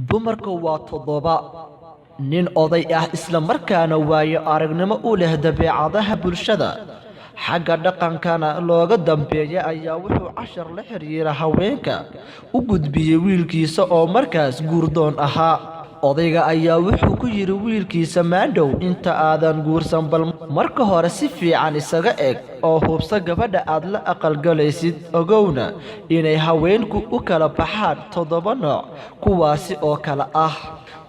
Dumarka waa toddoba. Nin oday ah, isla markaana waayo aragnimo u leh dabeecadaha bulshada, xagga dhaqankana looga dambeeya, ayaa wuxuu cashar la xiriira haweenka u gudbiyey wiilkiisa oo markaas guurdoon ahaa. Odayga ayaa wuxuu ku yidhi wiilkiisa: "Maandhow, inta aadan guursan, bal marka hore si fiican isaga eg oo hubsa gabadha aad la aqalgalaysid. Ogowna inay haweenku u kala baxaan toddoba nooc, kuwaasi oo kala ah: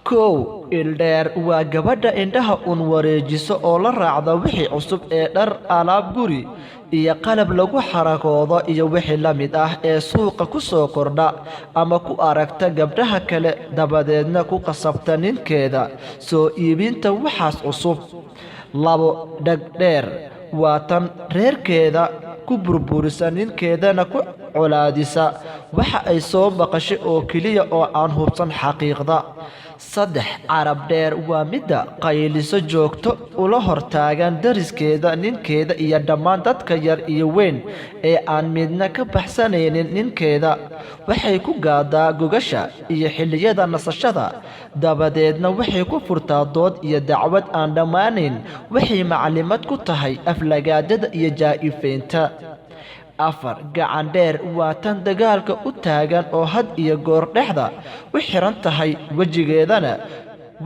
1. Ildheer waa gabadha indhaha un wareejiso oo la raacda wixii cusub ee dhar, alaab guri iyo qalab lagu xarakoodo iyo wixii la mid ah ee suuqa ku soo kordha ama ku aragta gabdhaha kale, dabadeedna ku qasabta ninkeeda soo iibinta waxaas cusub. 2. Dhagdheer waa tan reerkeeda ku burburisa, ninkeedana ku colaadisa waxa ay soo maqashay oo keliya oo aan hubsan xaqiiqda. 3. Carab dheer waa midda qayliso, joogto ula hortaagan dariskeeda, ninkeeda iyo dhammaan dadka yar iyo weyn ee aan midna ka baxsanaynin ninkeeda. Waxay ku gaadaa gogasha iyo xilliyada nasashada, dabadeedna waxay ku furtaa dood iyo dacwad aan dhammaanayn. Waxay maclimad ku tahay aflagaadada iyo jaa'ifaynta. 4. Gacan dheer waa tan dagaalka u taagan oo had iyo goor dhexda u xiran tahay, wejigeedana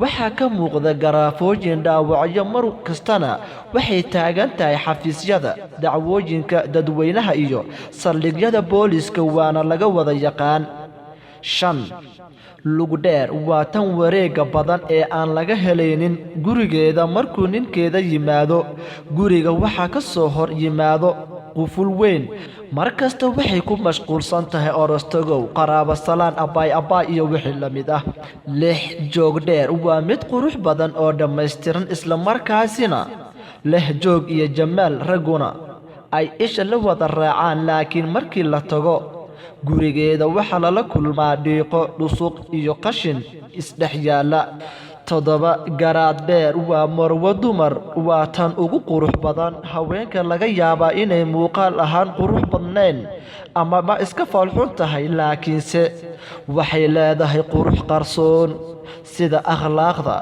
waxaa ka muuqda garaafooyin dhaawacyo, mar kastana waxay taagan tahay xafiisyada dacwooyinka dadweynaha iyo saldhigyada booliska, waana laga wada yaqaan. 5. Lugdheer waa tan wareegga badan ee aan laga helaynin gurigeeda. Markuu ninkeeda yimaado guriga, waxaa ka soo hor yimaado quful weyn. Mar kasta waxay ku mashquulsan tahay orostagow, qaraabo salaan, abaay abaay iyo wixii la mid ah. 6. Joog dheer waa mid qurux badan oo dhammaystiran, islamarkaasina leh joog iyo jamaal ragguna ay isha la wada raacaan, laakiin markii la tago gurigeeda waxaa lala kulmaa dhiiqo, dhusuq iyo qashin isdhex yaalla. 7. Garaad dheer waa marwo dumar, waa tan ugu qurux badan haweenka. Laga yaabaa inay muuqaal ahaan qurux badnayn amaba iska foolxun tahay, laakiinse waxay leedahay qurux qarsoon, sida akhlaaqda,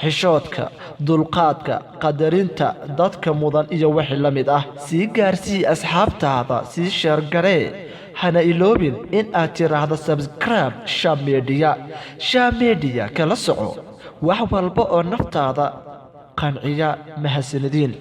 xishoodka, dulqaadka, qadarinta dadka mudan iyo wixii la mid ah. Sii gaarsii asxaabtaada, sii share garee, hana iloobin in aad tiraahdo subscribe Sham Media. Sham Media kala soco wax walba oo naftaada qanciya. Mahadsanediin.